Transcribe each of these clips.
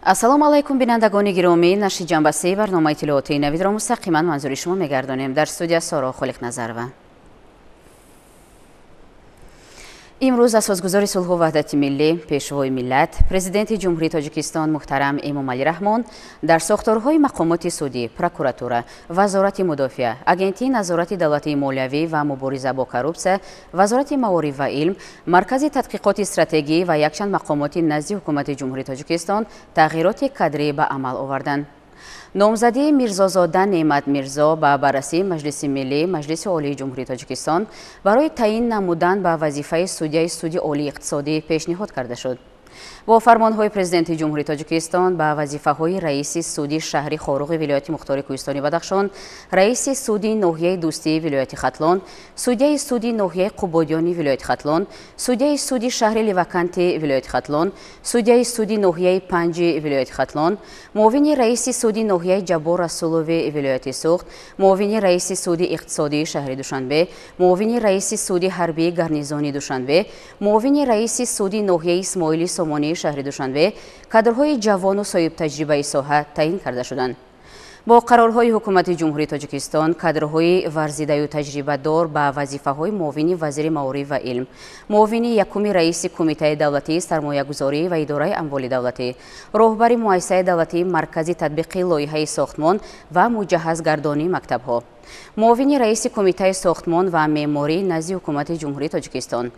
Ассалому алайкум, бинандагони гиромӣ. Нашри ҷанбасии барномаи иттилоотии навидро мустақиман манзури шумо мегардонем. Дар студия Соро Холиқназарова. Имрӯз асосгузори сулҳу ваҳдати миллӣ, пешвои миллат, президенти Ҷумҳурии Тоҷикистон муҳтарам Эмомалӣ Раҳмон дар сохторҳои мақомоти судӣ, прокуратура, Вазорати мудофиа, Агентии назорати давлатии молиявӣ ва мубориза бо коррупсия, Вазорати маориф ва илм, Маркази тадқиқоти стратегӣ ва якчанд мақомоти назди Ҳукумати Ҷумҳурии Тоҷикистон тағйироти кадрӣ ба амал оварданд. Номзадии Мирзозода Неъмат Мирзо ба баррасии Маҷлиси Миллӣ, Маҷлиси Олии Ҷумҳурии Тоҷикистон барои таъин намудан ба вазифаи судяи Суди Олии иқтисодӣ пешниҳод карда шуд. Бо фармонҳои Президенти Ҷумҳурии Тоҷикистон ба вазифаҳои раиси суди шаҳри Хоруғи вилояти Мухтори Кӯҳистони Бадахшон, раиси суди ноҳияи Дӯстии вилояти Хатлон, судяи суди ноҳияи Қубодиёни вилояти Хатлон, судяи суди шаҳри Леваканти вилояти Хатлон, судяи суди ноҳияи Панҷи вилояти Хатлон, муовини раиси суди ноҳияи Ҷаббор Расулови вилояти Суғд, муовини раиси суди иқтисодии шаҳри Душанбе, муовини раиси суди ҳарбии гарнизони Душанбе, муовини раиси суди ноҳияи Исмоили Сомонии шаҳри Душанбе кадрҳои ҷавону соҳибтаҷрибаи соҳа таъин карда шуданд. Бо қарорҳои Ҳукумати Ҷумҳурии Тоҷикистон кадрҳои варзидаю таҷрибадор ба вазифаҳои муовини вазири маориф ва илм, муовини якуми раиси Кумитаи давлатии сармоягузорӣ ва идораи амволи давлатӣ, роҳбари муассисаи давлатии Маркази татбиқи лоиҳаи сохтмон ва муҷаҳҳазгардонии мактабҳо, муовини раиси Кумитаи сохтмон ва меъморӣ назди Ҳукумати Ҷумҳурии Тоҷикистон,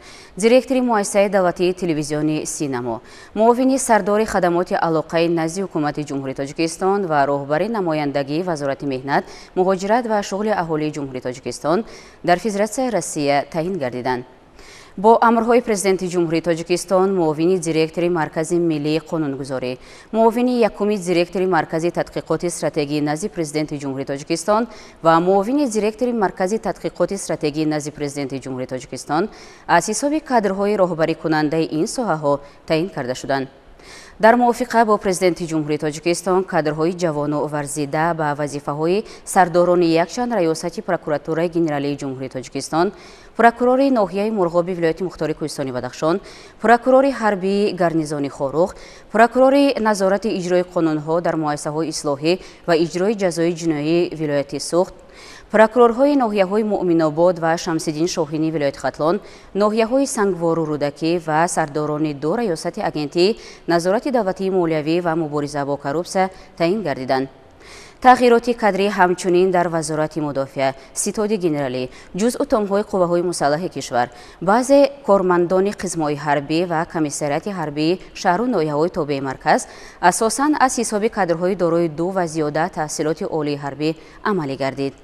директори муассисаи давлатии телевизиони Синамо, муовини сардори хадамоти алоқаи назди Ҳукумати Ҷумҳурии Тоҷикистон ва роҳбари намояндагии Вазорати меҳнат, муҳоҷират ва шуғли аҳолии Ҷумҳурии Тоҷикистон дар Федератсияи Россия таъин гардиданд. Бо амрҳои Президенти Ҷумҳурии Тоҷикистон муовини директори Маркази миллии қонунгузорӣ, муовини якуми директори Маркази тадқиқоти стратегии назди Президенти Ҷумҳурии Тоҷикистон ва муовини директори Маркази тадқиқоти стратегии назди Президенти Ҷумҳурии Тоҷикистон аз ҳисоби кадрҳои роҳбарикунандаи ин соҳаҳо таъин карда шуданд. Дар мувофиқа бо Президенти Ҷумҳурии Тоҷикистон кадрҳои ҷавону варзида ба вазифаҳои сардорони якчанд раёсати Прокуратураи Генералии Ҷумҳурии Тоҷикистон, прокурори ноҳияи Мурғоби вилояти Мухтори Кӯҳистони Бадахшон, прокурори ҳарбии гарнизони Хоруғ, прокурори назорати иҷрои қонунҳо дар муассисаҳои ислоҳӣ ва иҷрои ҷазои ҷиноии вилояти Суғд, прокурорҳои ноҳияҳои Муъминобод ва Шамсиддин Шоҳини вилояти Хатлон, ноҳияҳои Сангвору Рӯдакӣ ва сардорони ду раёсати Агентии назорати давлатии молиявӣ ва мубориза бо коррупсия таъин гардиданд. Тағйироти кадрӣ ҳамчунин дар Вазорати мудофиа, Ситоди генералӣ, ҷузъу томҳои қувваҳои мусаллаҳи кишвар, баъзе кормандони қисмҳои ҳарбӣ ва комиссариати ҳарбии шаҳру ноҳияҳои тобеи марказ асосан аз ҳисоби кадрҳои дорои ду ва зиёда таҳсилоти олии ҳарбӣ амалӣ гардид.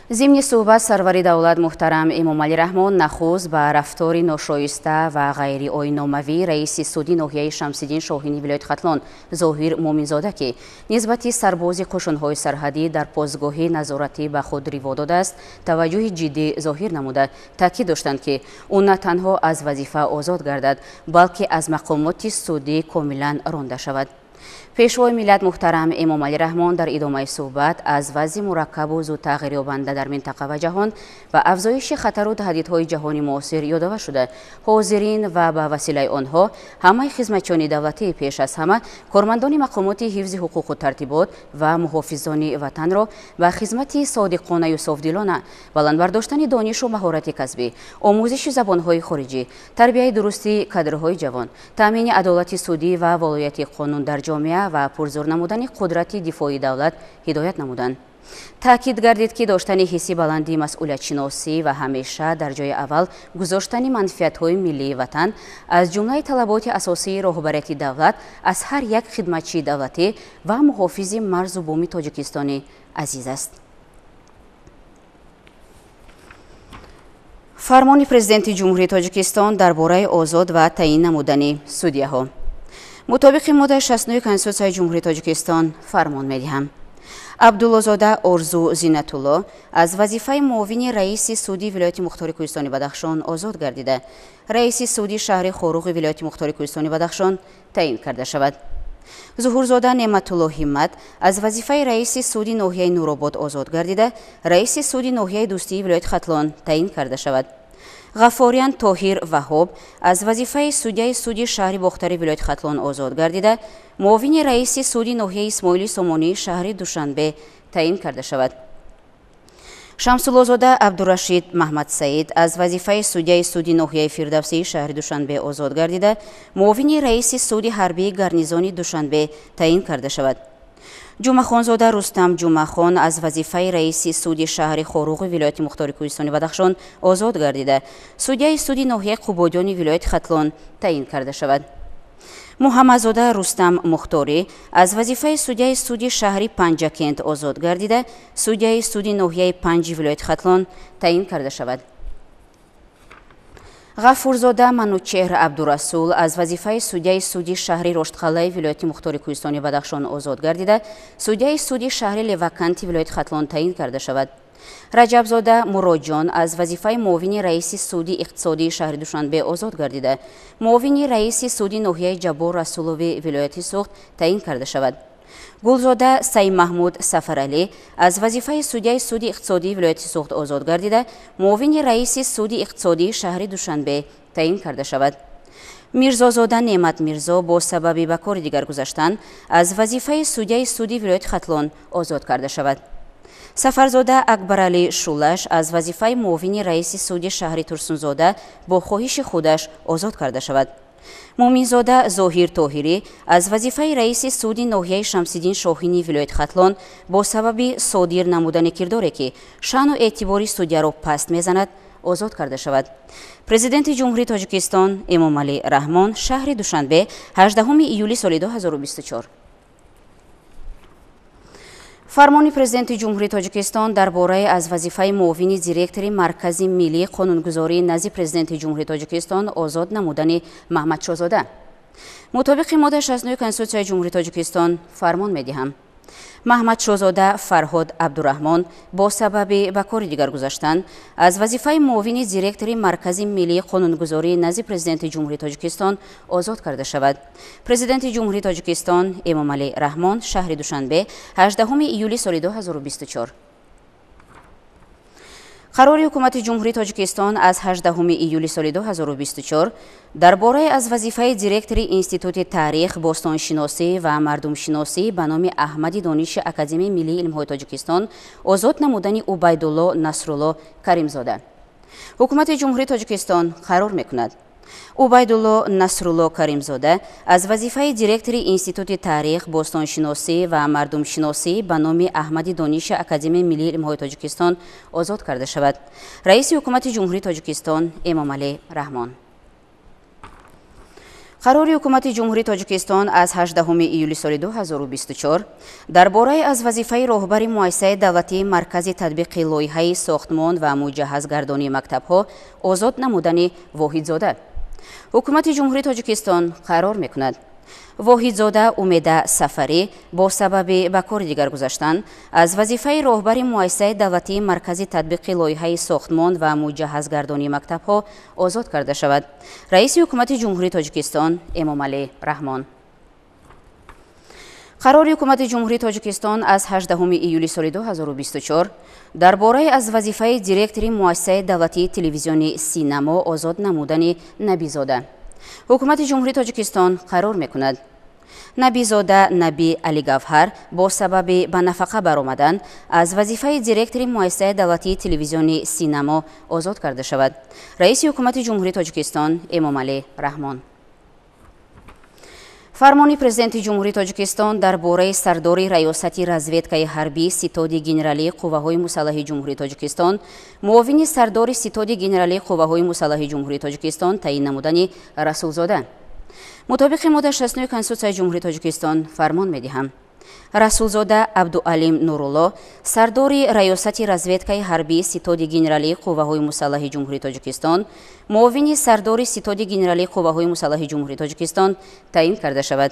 Зимни суҳбат сарвари давлат муҳтарам Эмомалӣ Раҳмон нахуст ба рафтори ношоиста ва ғайриоиномавии раиси суди ноҳияи Шамсиддин Шоҳини вилояти Хатлон Зоҳир Муъминзода, ки нисбати сарбози қӯшунҳои сарҳадӣ дар постгоҳи назоратӣ ба худ риво додааст, таваҷҷӯҳи ҷиддӣ зоҳир намуда, таъкид доштанд, ки ӯ на танҳо аз вазифа озод гардад, балки аз мақомоти судӣ комилан ронда шавад. Пешвои миллат муҳтарам Эмомалӣ Раҳмон дар идомаи суҳбат аз вазъи мураккабу зудтағйирёбанда дар минтақа ва ҷаҳон ва афзоиши хатару таҳдидҳои ҷаҳони муосир ёдовар шуда, ҳозирин ва ба василаи онҳо ҳамаи хизматчиёни давлатӣ, пеш аз ҳама кормандони мақомоти ҳифзи ҳуқуқу тартибот ва муҳофизони ватанро ба хизмати содиқонаю софдилона, баланд бардоштани донишу маҳорати касбӣ, омӯзиши забонҳои хориҷӣ, тарбияи дурусти кадрҳои ҷавон, таъмини адолати судӣ ва волояти қонун дар ҷомеа ва пурзур намудани қудрати дифоии давлат ҳидоят намуданд. Таъкид гардид, ки доштани ҳисси баланди масъулиятшиносӣ ва ҳамеша дар ҷои аввал гузоштани манфиатҳои миллии ватан аз ҷумлаи талаботи асосии роҳбарияти давлат аз ҳар як хидматчии давлатӣ ва муҳофизи марзу буми Тоҷикистони азиз аст. Фармони Президенти Ҷумҳурии Тоҷикистон дар бораи озод ва таъин намудани судяҳо. Мутобиқи моддаи 69 Конститутсияи Ҷумҳурии Тоҷикистон фармон медиҳам. Абдуллозода Орзу Зинатулло аз вазифаи муовини раиси суди вилояти Мухтори Кӯҳистони Бадахшон озод гардида, раиси суди шаҳри Хоруғи вилояти Мухтори Кӯҳистони Бадахшон таъин карда шавад. Зуҳурзода Неъматулло Ҳиммат аз вазифаи раиси суди ноҳияи Нуробод озод гардида, раиси суди ноҳияи Дӯстии вилояти Хатлон таъин карда шавад. Ғаффориён Тоҳир Ваҳоб аз вазифаи судяи суди шаҳри Бохтари вилояти Хатлон озод гардида, муовини раиси суди ноҳияи Исмоили Сомонии шаҳри Душанбе таъин карда шавад. Шамсуллозода Абдурашид Маҳмадсаид аз вазифаи судяи суди ноҳияи Фирдавсии шаҳри Душанбе озод гардида, муовини раиси суди ҳарбии гарнизони Душанбе таъин карда шавад. Ҷумъахонзода Рустам Ҷумъахон аз вазифаи раиси суди шаҳри Хоруғи вилояти Мухтори Кӯҳистони Бадахшон озод гардида, судяи суди ноҳияи Қубодиёни вилояти Хатлон таъин карда шавад. Муҳаммадзода Рустам Мухторӣ аз вазифаи судяи суди шаҳри Панҷакент озод гардида, судяи суди ноҳияи Панҷи вилояти Хатлон таъин карда шавад. Ғафурзода Манучеҳр Абдурасул аз вазифаи судяи суди шаҳри Роштқалаи вилояти Мухтори Кӯҳистони Бадахшон озод гардида, судяи суди шаҳри Леваканти вилояти Хатлон таъин карда шавад. Раҷабзода Муроҷон аз вазифаи муовини раиси суди иқтисодии шаҳри Душанбе озод гардида, муовини раиси суди ноҳияи Ҷаббор Расулови вилояти Суғд таъин карда шавад. Гулзода Саимаҳмуд Сафаралӣ аз вазифаи судяи суди иқтисодии вилояти Суғд озод гардида, муовини раиси суди иқтисодии шаҳри Душанбе таъин карда шавад. Мирзозода Неъмат Мирзо бо сабаби ба кори дигар гузаштан аз вазифаи судяи суди вилояти Хатлон озод карда шавад. Сафарзода Акбаралӣ Шулаш аз вазифаи муовини раиси суди шаҳри Турсунзода бо хоҳиши худаш озод карда шавад. Муъминзода Зоҳир Тоҳирӣ аз вазифаи раиси суди ноҳияи Шамсиддин Шоҳини вилояти Хатлон бо сабаби содир намудани кирдоре, ки шаъну эътибори судяро паст мезанад, озод карда шавад. Президенти Ҷумҳурии Тоҷикистон Эмомалӣ Раҳмон, шаҳри Душанбе, 18 июли соли 2024. Фармони Президенти Ҷумҳурии Тоҷикистон дар бораи аз вазифаи муовини директори Маркази миллии қонунгузории назди Президенти Ҷумҳурии Тоҷикистон озод намудани Маҳмадшозода. Мутобиқи моддаи 69 Конститутсияи Ҷумҳурии Тоҷикистон фармон медиҳам. Маҳмадшозода Фарҳод Абдураҳмон бо сабаби ба кори дигар гузаштан аз вазифаи муовини директори Маркази миллии қонунгузории назди Президенти Ҷумҳурии Тоҷикистон озод карда шавад. Президенти Ҷумҳурии Тоҷикистон Эмомалӣ Раҳмон, шаҳри Душанбе, 18 июли соли 2024. Қарори Ҳукумати Ҷумҳурии Тоҷикистон аз 18 июли соли 2024 дар бораи аз вазифаи директори Институти таърих, бостоншиносӣ ва мардумшиносӣ ба номи Аҳмади Дониши Академияи миллии илмҳои Тоҷикистон озод намудани Убайдулло Насрулло Каримзода. Ҳукумати Ҷумҳурии Тоҷикистон қарор мекунад. Убайдулло Насрулло Каримзода аз вазифаи директори Институти таърих, бостоншиносӣ ва мардумшиносӣ ба номи Аҳмади Дониши Академияи миллии илмҳои Тоҷикистон озод карда шавад. Раиси Ҳукумати Ҷумҳурии Тоҷикистон Эмомалӣ Раҳмон. Қарори Ҳукумати Ҷумҳурии Тоҷикистон аз 18 июли соли 2024 дар бораи аз вазифаи роҳбари муассисаи давлатии Маркази татбиқи лоиҳаи сохтмон ва муҷаҳҳазгардонии мактабҳо озод намудани Воҳидзода. Ҳукумати Ҷумҳурии Тоҷикистон қарор мекунад. Воҳидзода Умеда Сафарӣ бо сабаби ба кори дигар гузаштан аз вазифаи роҳбари муассисаи давлатии Маркази татбиқи лоиҳаи сохтмон ва муҷаҳҳазгардонии мактабҳо озод карда шавад. Раиси Ҳукумати Ҷумҳурии Тоҷикистон Эмомалӣ Раҳмон. Қарори Ҳукумати Ҷумҳурии Тоҷикистон аз 18 июли соли 2024 дар бораи аз вазифаи директори муассисаи давлатии телевизиони Синамо озод намудани Набизода. Ҳукумати Ҷумҳурии Тоҷикистон қарор мекунад. Набизода Наби Алигавҳар бо сабаби ба нафақа баромадан аз вазифаи директори муассисаи давлатии телевизиони Синамо озод карда шавад. Раиси Ҳукумати Ҷумҳурии Тоҷикистон Эмомалӣ Раҳмон. Фармони Президенти Ҷумҳурии Тоҷикистон дар бораи сардори Раёсати разведкаи ҳарбии Ситоди генералии қувваҳои мусаллаҳи Ҷумҳурии Тоҷикистон, муовини сардори Ситоди генералии қувваҳои мусаллаҳи Ҷумҳурии Тоҷикистон таъин намудани Расулзода. Мутобиқи моддаи 69 Конститутсияи Ҷумҳурии Тоҷикистон фармон медиҳам. Расулзода Абдуалим Нурулло сардори Раёсати разведкаи ҳарбии Ситоди генералии қувваҳои мусаллаҳи Ҷумҳурии Тоҷикистон, муовини сардори Ситоди генералии қувваҳои мусаллаҳи Ҷумҳурии Тоҷикистон таъин карда шавад.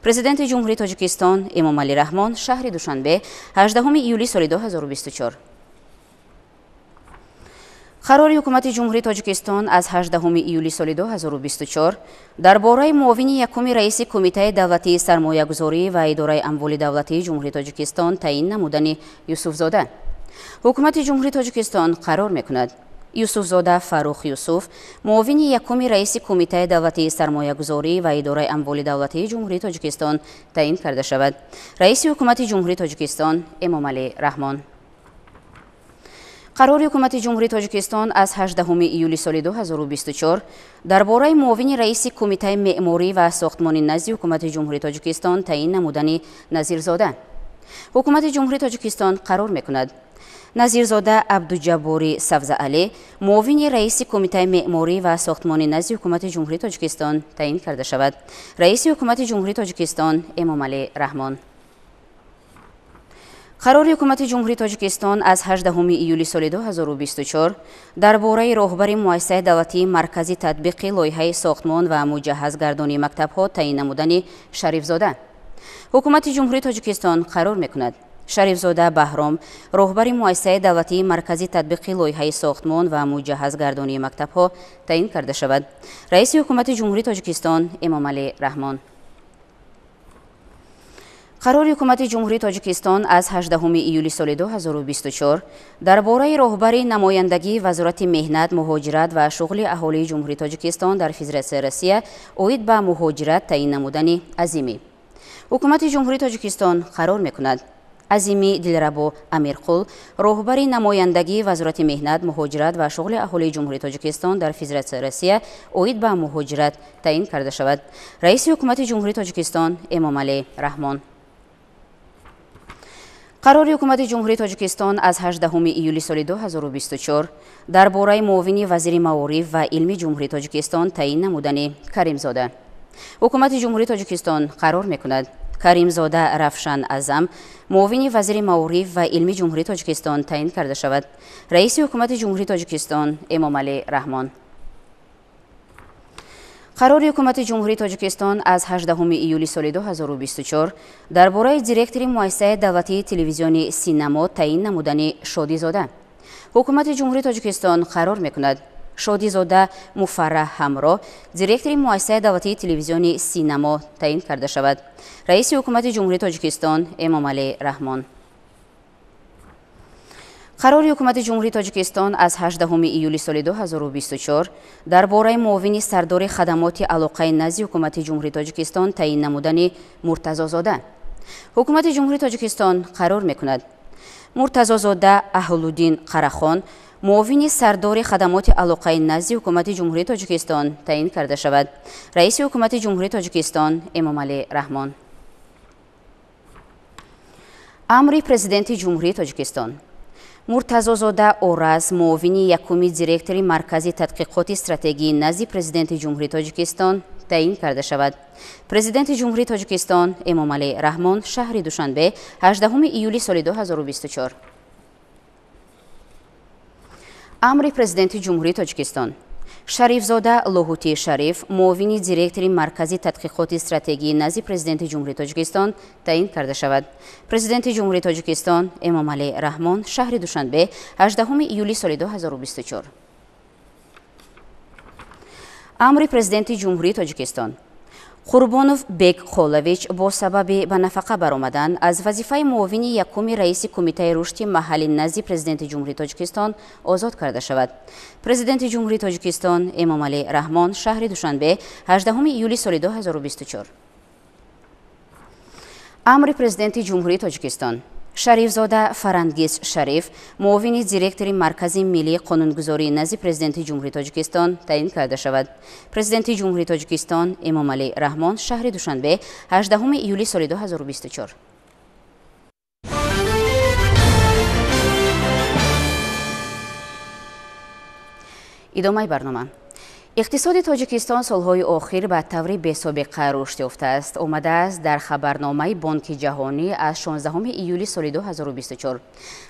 Президенти Ҷумҳурии Тоҷикистон Эмомалӣ Раҳмон, шаҳри Душанбе, 18 июли соли 2024. Қарори Ҳукумати Ҷумҳурии Тоҷикистон аз 18 июли соли 2024 дар бораи муовини якуми раиси Кумитаи давлатии сармоягузорӣ ва идораи амволи давлатии Ҷумҳурии Тоҷикистон таъин намудани Юсуфзода. Ҳукумати Ҷумҳурии Тоҷикистон қарор мекунад. Юсуфзода Фаррух Юсуф муовини якуми раиси Кумитаи давлатии сармоягузорӣ ва идораи амволи давлатии Ҷумҳурии Тоҷикистон таъин карда шавад. Раиси Ҳукумати Ҷумҳурии Тоҷикистон Эмомалӣ Раҳмон. Қарори Ҳукумати Ҷумҳурии Тоҷикистон аз 18 июли соли 2024 дар бораи муовини раиси Кумитаи меъморӣ ва сохтмони назди Ҳукумати Ҷумҳурии Тоҷикистон таъин намудани Назирзода. Ҳукумати Ҷумҳурии Тоҷикистон қарор мекунад: Назирзода Абдуҷаббори Савзаалӣ муовини раиси Кумитаи меъморӣ ва сохтмони назди Ҳукумати Ҷумҳурии Тоҷикистон таъин карда шавад. Раиси Ҳукумати Ҷумҳурии Тоҷикистон Эмомалӣ Раҳмон. Қарори Ҳукумати Ҷумҳурии Тоҷикистон аз 18 июли соли 2024 дар бораи роҳбари муассисаи давлатии Маркази татбиқи лоиҳаи сохтмон ва муҷаҳҳазгардонии мактабҳо таъин намудани Шарифзода. Ҳукумати Ҷумҳурии Тоҷикистон қарор мекунад: Шарифзода Баҳром роҳбари муассисаи давлатии Маркази татбиқи лоиҳаи сохтмон ва муҷаҳҳазгардонии мактабҳо таъин карда шавад. Раиси Ҳукумати Ҷумҳурии Тоҷикистон Эмомалӣ Раҳмон. Қарори Ҳукумати Ҷумҳурии Тоҷикистон аз 18 июли соли 2024 дар бораи роҳбари намояндагии Вазорати меҳнат, муҳоҷират ва шуғли аҳолии Ҷумҳурии Тоҷикистон дар Федератсияи Россия оид ба муҳоҷират таъин намудани Азимӣ. Ҳукумати Ҷумҳурии Тоҷикистон қарор мекунад: Азимӣ Дилрабо Амирқул роҳбари намояндагии Вазорати меҳнат, муҳоҷират ва шуғли аҳолии Ҷумҳурии Тоҷикистон дар Федератсияи Россия оид ба муҳоҷират таъин карда шавад. Раиси Ҳукумати Ҷумҳурии Тоҷикистон Эмомалӣ Раҳмон. Қарори Ҳукумати Ҷумҳурии Тоҷикистон аз 18 июли соли 2024 дар бораи муовини вазири маориф ва илми Ҷумҳурии Тоҷикистон таъин намудани Каримзода. Ҳукумати Ҷумҳурии Тоҷикистон қарор мекунад: Каримзода Равшан Азам муовини вазири маориф ва илми Ҷумҳурии Тоҷикистон таъин карда шавад. Раиси Ҳукумати Ҷумҳурии Тоҷикистон Эмомалӣ Раҳмон. Қарори Ҳукумати Ҷумҳурии Тоҷикистон аз 18 июли соли 2024 дар бораи директори муассисаи давлатии телевизиони Синамо таъин намудани Шодизода. Ҳукумати Ҷумҳурии Тоҷикистон қарор мекунад: Шодизода Муфарраҳ Ҳамроҳ директори муассисаи давлатии телевизиони Синамо таъин карда шавад. Раиси Ҳукумати Ҷумҳурии Тоҷикистон Эмомалӣ Раҳмон. Қарори Ҳукумати Ҷумҳурии Тоҷикистон аз 18 июли соли 2024 дар бораи муовини сардори хадамоти алоқаи назди Ҳукумати Ҷумҳурии Тоҷикистон таъин намудани Муртазозода. Ҳукумати Ҷумҳурии Тоҷикистон қарор мекунад: Муртазозода Аҳлуддин Қарахон муовини сардори хадамоти алоқаи назди Ҳукумати Ҷумҳурии Тоҷикистон таъин карда шавад. Раиси Ҳукумати Ҷумҳурии Тоҷикистон Эмомалӣ Раҳмон. Амри Президенти Ҷумҳурии Тоҷикистон. Муртазозода Ораз муовини якуми директори Маркази тадқиқоти стратегии назди Президенти Ҷумҳурии Тоҷикистон таъин карда шавад. Президенти Ҷумҳурии Тоҷикистон Эмомалӣ Раҳмон, шаҳри Душанбе, 18 июли соли 2024. Амри Президенти Ҷумҳурии Тоҷикистон. Шарифзода Лоҳутӣ Шариф муовини директори Маркази тадқиқоти стратегии назди Президенти Ҷумҳурии Тоҷикистон таъин карда шавад. Президенти Ҷумҳурии Тоҷикистон Эмомалӣ Раҳмон, шаҳри Душанбе, 18 июли соли 2024. Амри Президенти Ҷумҳурии Тоҷикистон. Қурбонов Бек Холович бо сабаби ба нафақа баромадан аз вазифаи муовини якуми раиси Кумитаи рушди маҳаллӣ назди Президенти Ҷумҳурии Тоҷикистон озод карда шавад. Президенти Ҷумҳурии Тоҷикистон Эмомалӣ Раҳмон, шаҳри Душанбе, 18 июли соли 2024. Амри Президенти Ҷумҳурии Тоҷикистон. Шарифзода Фарангиз Шариф муовини директори Маркази миллии қонунгузории назди Президенти Ҷумҳурии Тоҷикистон таъин карда шавад. Президенти Ҷумҳурии Тоҷикистон Эмомалӣ Раҳмон, шаҳри Душанбе, 18 июли соли 2024. Идомаи барнома. Иқтисоди Тоҷикистон солҳои охир ба таври бесобиқа рушд ёфтааст. Омадааст дар хабарномаи Бонки Ҷаҳонӣ аз 16 июли соли 2024.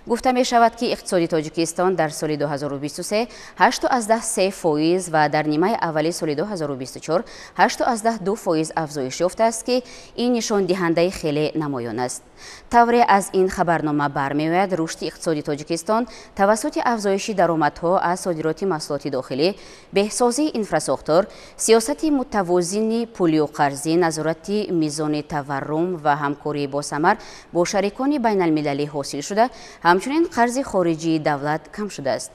Гуфта мешавад, ки иқтисоди Тоҷикистон дар соли 2023 8,3% ва дар нимаи аввали соли 2024 8,2% афзоиш ёфтааст, ки ин нишондиҳандаи хеле намоён аст. Тавре аз ин хабарнома бармеояд, рушди иқтисоди Тоҷикистон тавассути афзоиши даромадҳо аз содироти маҳсулоти дохилӣ, беҳсозии инфрасохтор, сиёсати мутавозини пулию қарзӣ, назорати мизони таваррум ва ҳамкории босамар бо шарикони байналмилалӣ ҳосил шуда, ҳамчунин қарзи хориҷии давлат кам шудааст.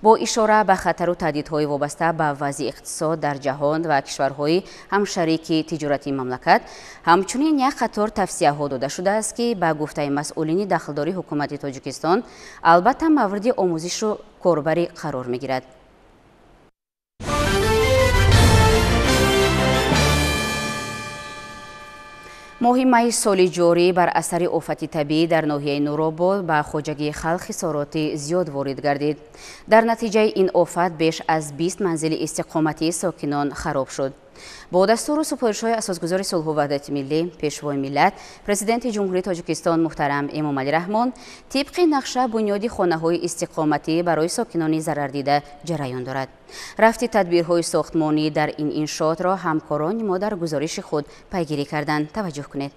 Бо ишора ба хатару таҳдидҳои вобаста ба вазъи иқтисод дар ҷаҳон ва кишварҳои ҳамшарики тиҷоратии мамлакат, ҳамчунин як қатор тавсияҳо дода шудааст, ки ба гуфтаи масъулини дахлдори ҳукумати Тоҷикистон албатта мавриди омӯзишу корбарӣ қарор мегирад. Моҳи майи соли ҷорӣ бар асари офати табиӣ дар ноҳияи Нуробод ба хоҷагии халқ хисороти зиёд ворид гардид. Дар натиҷаи ин офат беш аз 20 манзили истиқоматии сокинон хароб шуд. Бо дастуру супоришҳои асосгузори сулҳу ваҳдати миллӣ, Пешвои миллат, Президенти Ҷумҳурии Тоҷикистон муҳтарам Эмомалӣ Раҳмон тибқи нақша бунёди хонаҳои истиқоматӣ барои сокинони зарардида ҷараён дорад. Рафти тадбирҳои сохтмонӣ дар ин иншоотро ҳамкорони мо дар гузориши худ пайгирӣ карданд. Таваҷҷӯҳ кунед.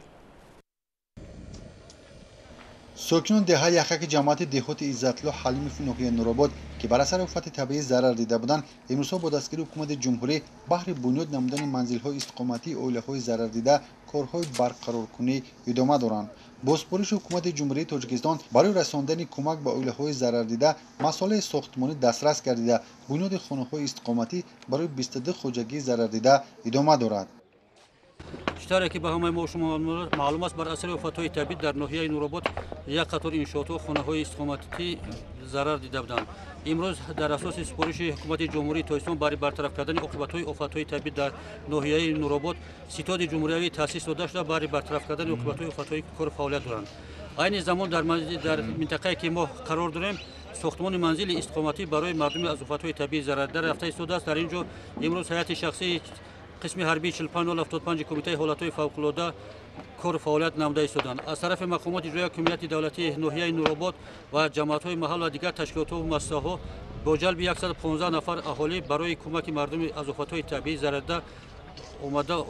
Сокинони деҳаи Яхаки ҷамоати деҳоти Иззатло Ҳалимов ноҳияи Нуробод, ки бар асари офати табиӣ зарар дида буданд, имрӯзҳо бо дастгирии ҳукумати ҷумҳурӣ баҳри бунёд намудани манзилҳои истиқоматии оилаҳои зарардида корҳои барқароркунӣ идома доранд. Бо супориши ҳукумати Ҷумҳурии Тоҷикистон барои расондани кӯмак ба оилаҳои зарардида масолеҳи сохтмонӣ дастрас гардида, бунёди хонаҳои истиқоматӣ барои 22 хоҷагии зарардида идома дорад. Чӣ ки ба ҳамаи мо шумо маълум аст, бар асари офатҳои табиӣ дар ноҳияи Нуробод як қатор иншоотҳо, хонаҳои истиқоматӣ зарар дида буданд. Имрӯз дар асоси супориши ҳукумати Ҷумҳурии Тоҷикистон барои бартараф кардани оқибатҳои офатҳои табиӣ дар ноҳияи Нуробод ситоди ҷумҳуриявӣ таъсис дода шуда, барои бартараф кардани оқибатҳои офатҳои кор фаъолият доранд. Айни замон дар минтақае ки мо қарор дорем, сохтмони манзили истиқоматӣ барои мардуми аз офатҳои табиӣ зарардида рафта истодааст. Дар ин ҷо имрӯз ҳайати шахсии қисми ҳарбии 45075 кумитаи ҳолатҳои фавқулода кор фаъолият намуда истоданд. Аз тарафи мақомоти иҷроия ҳокимияти давлатии ноҳияи Нуробод ва ҷамоатҳои маҳал ва дигар ташкилотҳо ва муассисаҳо бо ҷалби 115 нафар аҳолӣ барои кӯмаки мардуми аз офатҳои табиӣ зарардида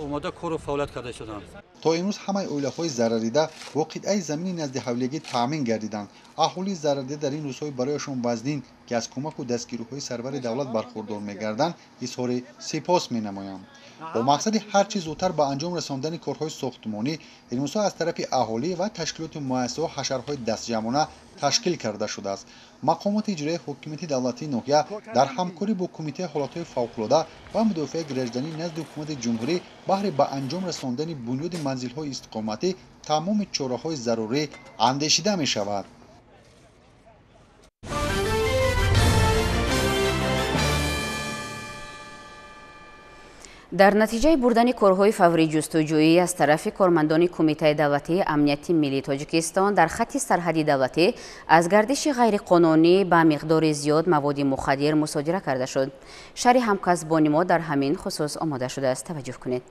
омода кору фаъолият карда истоданд. То имрӯз ҳамаи оилаҳои зарардида бо қитъаи замини назди ҳавлигӣ таъмин гардиданд. Аҳолии зарардида дар ин рӯзҳои барояшон вазнин, ки аз кӯмаку дастгириҳои сарвари давлат бархурдор мегарданд, изҳори сипос менамоянд. Бо мақсади ҳар чӣ зудтар ба анҷом расондани корҳои сохтмонӣ, имрӯзҳо аз тарафи аҳолӣ ва ташкилоти муассисаҳо ҳашарҳои дастҷамъона ташкил карда шудааст. Мақомоти иҷроияи ҳокимияти давлатии ноҳия дар ҳамкорӣ бо Кумитаи ҳолатҳои фавқулода ва мудофиаи гражданӣ назди ҳукумати ҷумҳурӣ баҳри ба анҷом расондани бунёди манзилҳои истиқоматӣ тамоми чораҳои зарурӣ андешида мешавад. Дар натиҷаи бурдани корҳои фаврии ҷустуҷӯӣ аз тарафи кормандони Кумитаи давлатии амнияти миллии Тоҷикистон дар хатти сарҳади давлатӣ аз гардиши ғайриқонунӣ ба миқдори зиёд маводи мухаддир мусодира карда шуд. Шарҳи ҳамкасбони мо дар ҳамин хусус омода шудааст. Таваҷҷӯҳ кунед.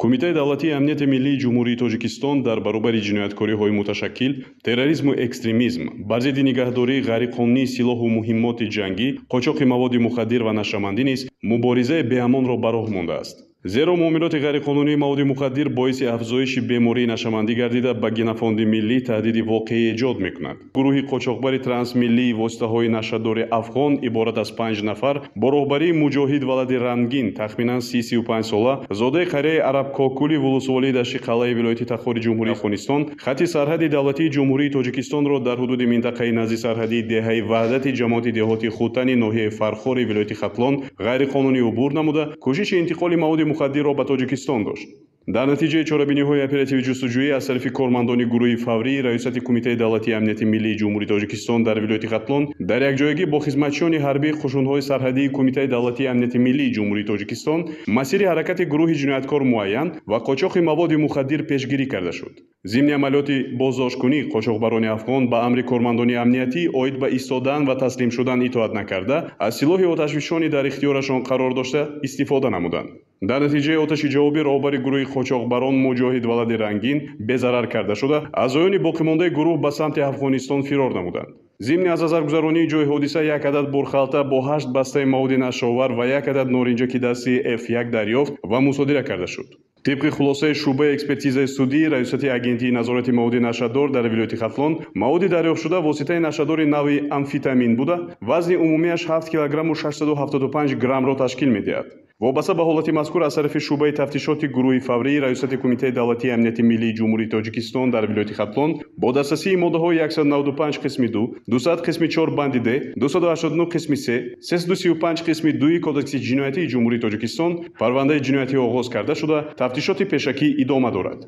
Кумитаи давлатии амнияти миллии Ҷумҳурии Тоҷикистон дар баробари ҷинояткориҳои муташаккил, терроризму экстремизм, бар зидди нигаҳдории ғайриқонунии силоҳу муҳиммоти ҷангӣ, қочоқи маводи мухаддир ва нашъамандӣ низ муборизаи беамонро ба роҳ мондааст. Зеро муомилоти ғайриқонунии маводи мухаддир боиси афзоиши бемории нашъамандӣ гардида, ба генофонди миллӣ таҳдиди воқеӣ эҷод мекунад. Гурӯҳи қочоқбари трансмиллии воситаҳои нашъадори афғон иборат аз 5 нафар бо роҳбарии Муҷоҳид Валади Рангин, тахминан 35 сола, зодаи қарияи Арабкокули вулусволии Дашти Қалъаи вилояти Тахори Ҷумҳурии Афғонистон, хатти сарҳади давлатии Ҷумҳурии Тоҷикистонро дар ҳудуди минтақаи назди сарҳадии деҳаи Ваҳдати ҷамоати деҳоти Хутани ноҳияи Фархори вилояти Хатлон ғайриқонунӣ убур намуда, кӯшиши интиқоли маводи мухаддирро ба Тоҷикистон дошт. Дар натиҷаи чорабиниҳои оперативи ҷустуҷӯӣ аз тарафи кормандони гурӯҳи фаврии Раёсати Кумитаи давлатии амнияти миллии Ҷумҳурии Тоҷикистон дар вилояти Хатлон дар якҷоягӣ бо хизматчиёни ҳарбии қушунҳои сарҳадии Кумитаи давлатии амнияти миллии Ҷумҳурии Тоҷикистон масири ҳаракати гурӯҳи ҷинояткор муайян ва қочоқи маводи мухаддир пешгирӣ карда шуд. Зимни амалиёти боздошткунӣ қочоқбарони афғон ба амри кормандони амниятӣ оид ба истодан ва таслим шудан итоат накарда, аз силоҳи оташфишонӣ дар ихтиёрашон қарор дошта истифода намуданд. Дар натиҷаи оташи ҷавобӣ роҳбари гурӯҳи қочоқбарон Муҷоҳид Валади Рангин безарар карда шуда, аъзоёни боқимондаи гурӯҳ ба самти Афғонистон фирор намуданд. Зимни аз назаргузаронии ҷои ҳодиса як адад бурхалта бо 8 бастаи маводи нашъаовар ва як адад норинҷаки дасти F1 дарёфт ва мусодира карда шуд. Тибқи хулосаи шӯъбаи экспертизаи судии Раёсати агентии назорати маводи нашъадор дар вилояти Хатлон, маводи дарёфтшуда воситаи нашъадори нави амфитамин буда, вазни умумиаш 7 килограмму 675 граммро ташкил медиҳад. Вобаста ба ҳолати мазкур аз тарафи шӯъбаи тафтишоти гурӯҳи фаврии Раёсати Кумитаи давлатии амнияти миллии Ҷумҳурии Тоҷикистон дар вилояти Хатлон бо дастрасии моддаҳои 195 қисми 2, 200 қисми 4 банди Д, 289 қисми 3, 335 қисми 2 Кодекси ҷиноятии Ҷумҳурии Тоҷикистон парвандаи ҷиноятӣ оғоз карда шуда, тафтишоти пешакӣ идома дорад.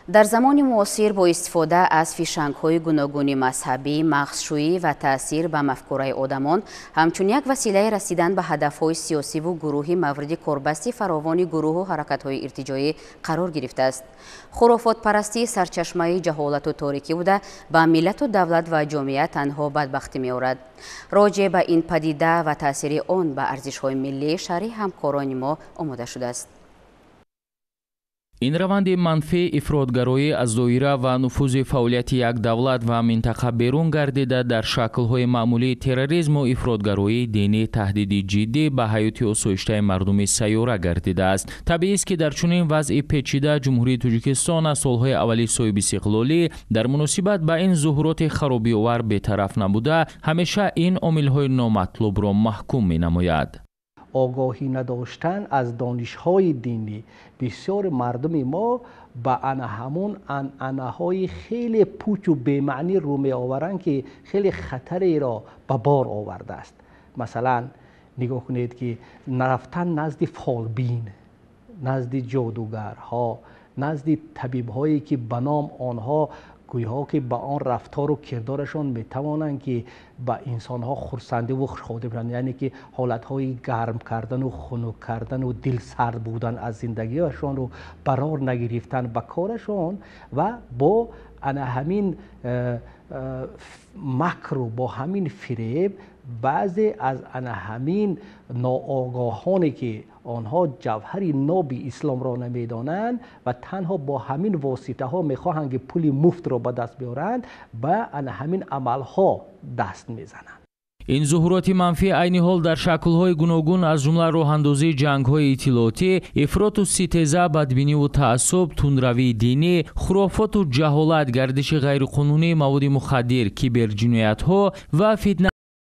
Дар замони муосир бо истифода аз фишангҳои гуногуни мазҳабӣ, мағзшӯӣ ва таъсир ба мафкураи одамон ҳамчун як василаи расидан ба ҳадафҳои сиёсиву гурӯҳи мавриди корбасти фаровони гурӯҳу ҳаракатҳои иртиҷоӣ қарор гирифтааст. Хурофотпарастӣ сарчашмаи ҷаҳолату торикӣ буда, ба миллату давлат ва ҷомеа танҳо бадбахтӣ меорад. Роҷеъ ба ин падида ва таъсири он ба арзишҳои миллӣ шарҳи ҳамкорони мо омода шудааст. Ин раванди манфӣ ифротгароӣ аз доира ва нуфузи фаъолияти як давлат ва минтақа берун гардида дар шаклҳои маъмулии терроризму ифротгароии динӣ таҳдиди ҷиддӣ ба ҳаёти осоиштаи мардуми сайёра гардидааст. Табиист, ки дар чунин вазъи печида Ҷумҳурии Тоҷикистон аз солҳои аввали соҳибистиқлолӣ дар муносибат ба ин зуҳуроти харобиовар бетараф набуда, ҳамеша ин омилҳои номатлубро маҳкум менамояд. Огоҳӣ надоштан аз донишҳои динӣ бисёр мардуми мо ба ана ҳамун анъанаҳои хеле пучу бемаънӣ рӯ меоваранд, ки хеле хатареро ба бор овардааст. Масалан, нигоҳ кунед, ки нарафтан назди фолбин, назди ҷодугарҳо, назди табибҳое, ки ба ном онҳо гӯйҳо, ки ба он рафтору кирдорашон метавонанд, ки ба инсонҳо хурсандиву хушҳолӣ биранд, яъне ки ҳолатҳои гарм кардану хунук кардану дилсард будан аз зиндагиашонро барор нагирифтан ба корашон ва бо ана ҳамин макру бо ҳамин фиреб баъзе аз ана ҳамин ноогоҳоне, ки онҳо ҷавҳари ноби исломро намедонанд ва танҳо бо ҳамин воситаҳо мехоҳанд, ки пули муфтро ба даст биёранд, ба ана ҳамин амалҳо даст мезананд. Ин зуҳуроти манфӣ айни ҳол дар шаклҳои гуногун аз ҷумла роҳандозии ҷангҳои иттилоотӣ, ифроту ситеза, бадбиниву таассуб, тундравии динӣ, хурофоту ҷаҳолат, гардиши ғайриқонунии маводи мухаддир, киберҷиноятҳо ва фитна